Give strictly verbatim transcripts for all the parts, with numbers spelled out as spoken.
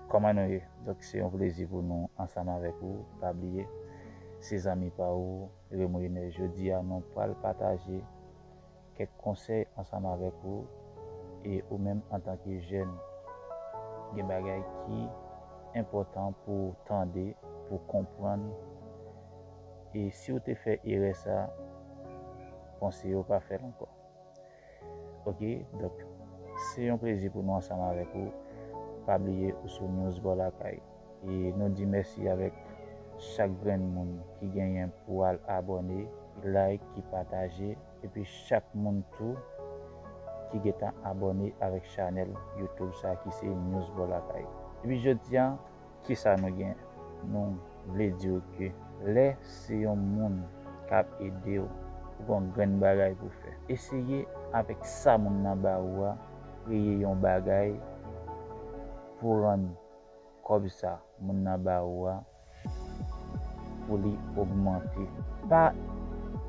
Kòman nou ye? Donk, se yon plezi pou nou ansanm avèk ou. Pa bliye, se zanmi pa ou, Remo Enes. Jodi a, nou pral pataje kèk konsèy ansanm avèk ou. E ou menm, antanke jèn, gen bagay ki enpòtan pou w tande, pou w konprann. E si w te fè erè sa, konseye w pa fè l ankò. Ok, donk, se yon plezi pou nou ansanm avèk ou. Pa bliye, ou sou News Bò Lakay. E nou di mèsi avèk chak grenn moun ki genyen pou al abòne, ki like, ki pataje, epi chak moun tou ki gentan abòne avèk chanèl YouTube sa ki se News Bò Lakay. Epi jodi a, kisa nou gen? Nou vle di w ke lè se yon moun k ap ede w, ou gen yon grenn bagay pou fè. Eseye avèk sa moun nan ba ou a, kreye yon bagay pou rann kòb sa moun nan ba ou a, pou li ogmante. Pa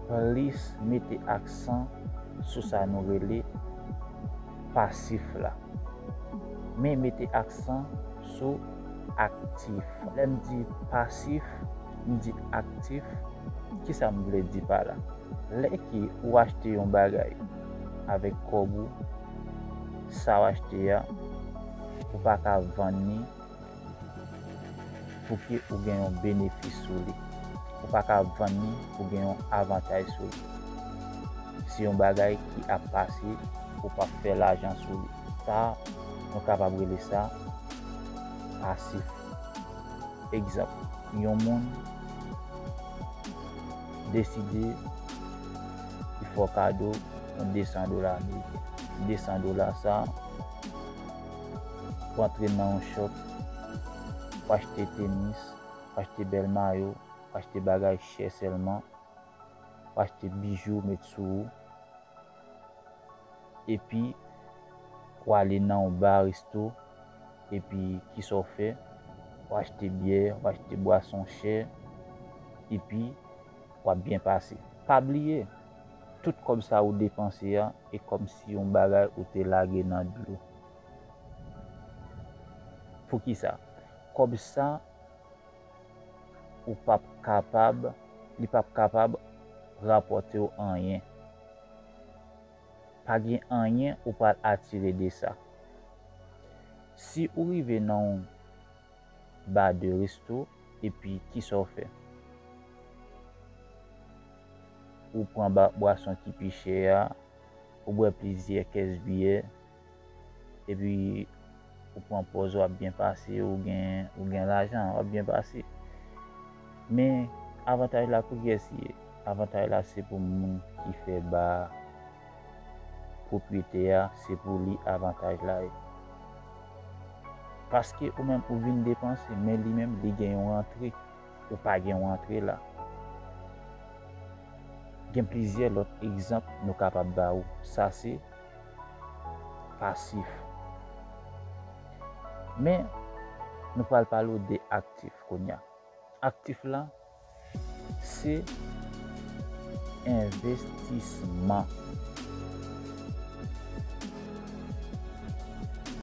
plis mete aksan sou sa nou rele pasif la, men mete aksan sou aktif. Lè m di pasif, m di aktif, kisa m vle di pa la? Lè ke ou achte yon bagay avèk kòb ou, sa w achte a, ou pa ka vann li pou ke ou gen yon benefis sou li. Ou pa ka vann li pou gen yon avantaj sou li. Se yon bagay ki ap pase, ou p ap fè lajan sou li. Sa, nou kapab rele sa pasif. Egzanp, yon moun deside li fè w kado yon de san dola ameriken. De san dola sa, ou antre nan yon shop, ou achte tenis, ou achte bèl mayo, ou achte bagay chè sèlman, ou achte bijou, met sou ou, epi ou ale nan yon ba, resto, epi kisa w fè? Ou achte byè, ou achte bwason chè, epi w ap byen pase. Pa bliye, tout kòb sa ou depanse a, e kòmsi yon bagay ou te lage nan dlo. Poukisa? Kòb sa, ou p ap kapab, li p ap kapab rapòte w anyen. Pa gen anyen ou pral atire de sa. Si ou rive nan yon ba de resto, epi kisa w fè? Ou pran ba-, bwason ki pi chè a, ou bwè plizyè kès byè, epi ou pran pòz w ap byen pase, ou gen, ou gen lajan, w ap byen pase. Men, avantaj la pou kiyès li ye? Avantaj la se pou moun ki fè ba a, pwopriyetè a, se pou li avantaj la ye. Paske ou menm ou vin depanse, men li menm li gen yon rantre, ou pa gen yon rantre la. Gen plizyè lòt egzanp nou kapab ba ou. Sa se pasif. Men, nou pral pale w de aktif kounye a. Aktif la, se envestisman.